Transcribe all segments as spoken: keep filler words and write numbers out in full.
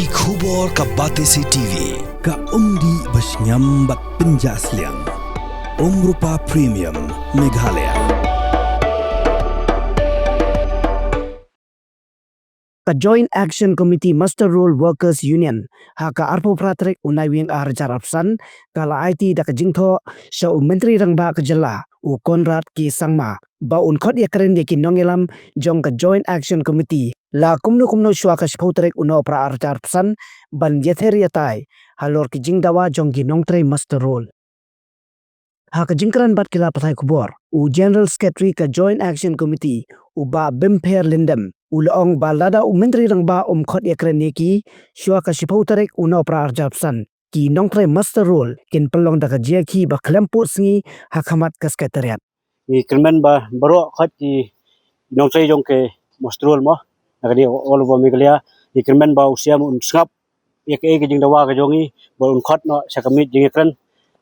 Ki khubor ka Batesi T V, ka umdih ba shngiam bad pynjah sliang. Umrupa Premium, Meghalaya. Ka Joint Action Committee Muster Roll Workers Union, ha ka arphew phra tarik u Naiwieng ar hajar arphew san, ka la aiti da ka jingthoh sha u Myntri Rangbah ka jylla, u Conrad K Sangma, ba un khot ïakren ïa ki nongïalam jong ka Joint Action Committee la kumno kumno shuwa ka shiphew tarik u Nohprah ar hajar arphew san ban ïather ïatai halor ki jingdawa jong ki nongtrei muster roll. Ha ka jingkren bad ki lad pathai khubor, u General Secretary ka Joint Action Committee, u Bah Bimper Lyngdoh, u la ong ba lada u Myntri Rangbah um khot ïakren ïa ki shuwa ka shiphew tarik u Nohprah ar hajar arphew san, ki nongtrei muster roll kin pynlong da ka jingïakhih ba khlem pud sngi ha khmat ka Secretariat. Ngi kyrmen ba baroh khoit ki nongtrei jong ka muster roll mo, na ka dei all over Meghalaya, ngi kyrmen ba u C M un sngap ïa kaei ka jingdawa ka jong ngi, ba un khot noh sha ka miet jingïakren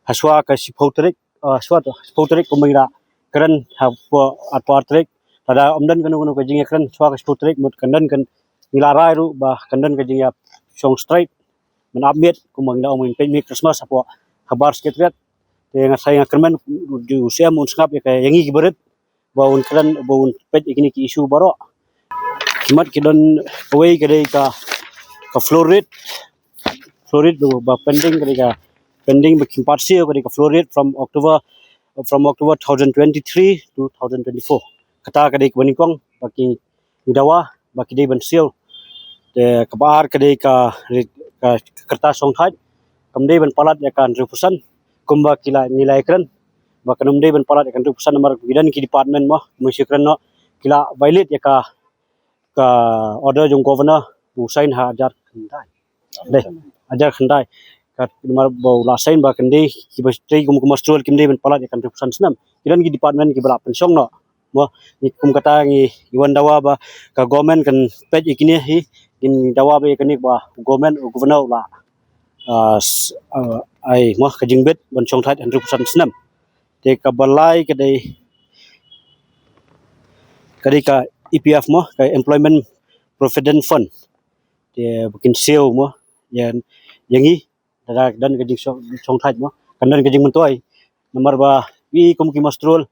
ha shuwa ka shiphew tarik, ah, shuwa to, shiphew tarik kumba ngi la kren ha arphew, arphew ar tarik. Lada ym don kano kano ka jingïakren shuwa ka shiphew tarik, mut kan don kan, ngi la rai ruh ba kan don ka jingïashong strike ban ap miet, kumba ngi la ong, ban peit miet Christmas hapoh habar Secretariat. Te nga sa, nga kyrmen u C M un sngap ïa ka, ïa ngi ki barit, ba un kren, ba un peit ïa kine ki issue baroh. Ki mat ki don, kawei ka dei ka, ka floor rate, floor rate ba, ba pending, ka dei ka pending ba kim pat siew, ka dei ka floor rate from October, from October two thousand twenty-three to two thousand twenty-four. Kata ka dei kaba nyngkong ba ki, ngi dawa ba ki dei ban siew. Te kaba ar ka dei ka, ka, ka kyrtas shongthait, kam dei ban palat ïa ka hynriew percent kumba ki la, ngi la ïakren, ba kan ym dei ban palat ïa ka hynriew percent namar ki don ki department mo, ma shu kren noh, ki la violate ïa ka, ka order jong Governor ba u sign ha hajar khyndai. Dei, hajar khyndai. Ka namar ba u la sign ba kan dei, kiba trei kum ka muster roll kim dei ban palat ïa ka hynriew percent snem. Ki don ki department kiba la pynshong noh. Mo, ngi kum kata ngi, ngi wan dawa ba ka government kan peit ïa kine hi, ngi dawa ba ïa kane ba government, u Governor u la, ah, s-, ah, ai, mo, ka jingbit ban shongthait hynriew percent snem. Te kaba lai ka dei, ka dei ka E P F mo, ka Employment Provident Fund. Te ba kin siew mo ïa, ïa ngi, lada don ka jingshong, shongthait mo, kan don ka jingmyntoi. Namar ba ngi kum ki muster roll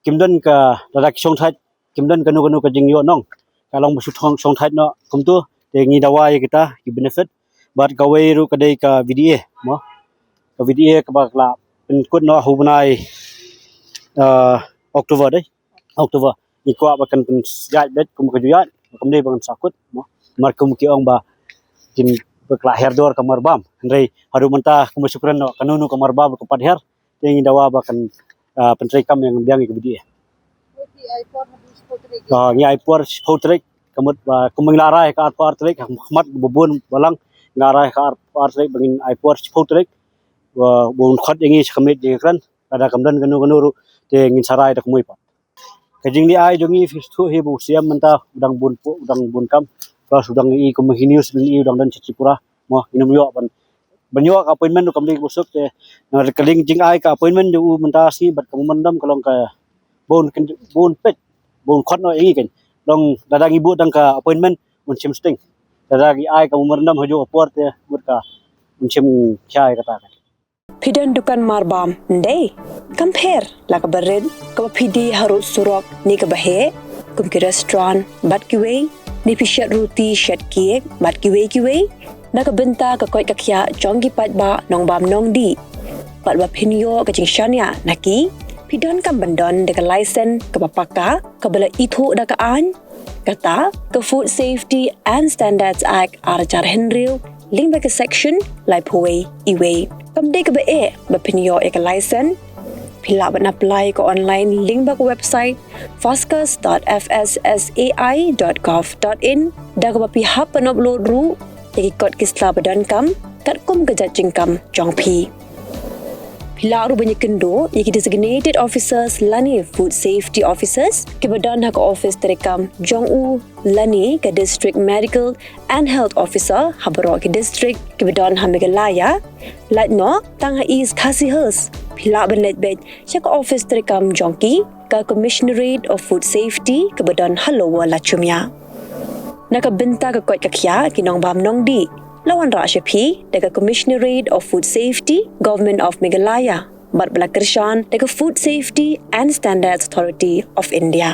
kim don ka, lada ki shongthait, kim don kano kano ka jingïoh nong, ka long ba shu shong, shongthait noh kumto. Te ngi dawa ïa kita ki benefit. Bad kawei ruh ka dei ka V D A mo, ka V D A kaba la pynkut noh ha u bnai, ah, October dei. October. Ngi kwah ba kan, kan ïaid beit kum ka ju ïaid, ba kam dei ba kan sahkut mo. Namar kum ki ong ba kin, ba ka la her dor ka marbam. Hynrei haduh mynta kum ba shu kren noh, kano kano ka marbam ka pat her. Te ngi dawa ba kan, ah, pyntreikam ïa nga biang ïa ka V D A. Ah, ngi ai por shiphew tarik, ka mut ba kum ngi la rai ka arphew ar tarik, ha khmat ba bun balang, ngi la rai ka arphew ar tarik ba ngin ai por shiphew tarik. Ba, ba un khot ïa ngi sha ka miet jingkren, lada kam don kano kano ruh, te ngin sa rai da kumwei pat. Ka jingleh ai jong ngi phi sngewthuh hi ba u C M mynta u dang bun po, u dang bun kam. Plus u dang ïohi kum hi news, u dang ïohi, u dang don sha Tripura. Mo, ngin ym ïoh ban, ban ïoh ka appointment ruh kam dei kaba suk te. Na ka liang jingai ka appointment jong u mynta sngi bad ka memorandum ka long kaba un kyn-, ba un peit, ba un khot noh ïa ngi kan. Long lada ngi buh tang ka appointment un shim sting. Lada ngi ai ka memorandum ha kajuh ka por te mut ka un shim khia ïa kata kan. Phi don dukan marbam, ym dei? Kam pher la kaba rit, kaba phi die harud surok ne kaba heh, kum ki restaurant bad kiwei, ne phi shet roti, shet cake bad kiwei kiwei. Na ka bynta ka koit ka khiah jong ki paidbah nongbam nongdih, bad ba phin ïoh ka jingshaniah na ki, phi donkam ban don da ka license kaba paka, kaba la ithuh da ka aiñ, kata ka Food Safety and Standards Act ar hajar hynriew, lyngba ka section laiphew wei E wei. Kam dei kaba eh ba phin ïoh ïa ka license. Phi lah ban apply ka online lyngba ka website fascus dot F S S A I dot gov dot in, da kaba phi hap ban upload ruh ïa ki kot ki sla ba donkam katkum ka jait jingkam jong phi. Phi lah ruh ban ïakynduh ïa ki designated officers lane food safety officers kiba don ha ka office treikam jong u lane ka District Medical and Health Officer ha baroh ki district kiba don ha Meghalaya. Lait noh tang ha East Khasi Hills, phi lah ban leit beit sha ka office treikam jong ki, ka Commissionerate of Food Safety kaba don ha Lower Lachumia. Na ka bynta ka koit ka khiah ki nongbam nongdih, la wanrah sha phi da ka Commissionerate of Food Safety, Government of Meghalaya, bad ba la kyrshan da ka Food Safety and Standards Authority of India.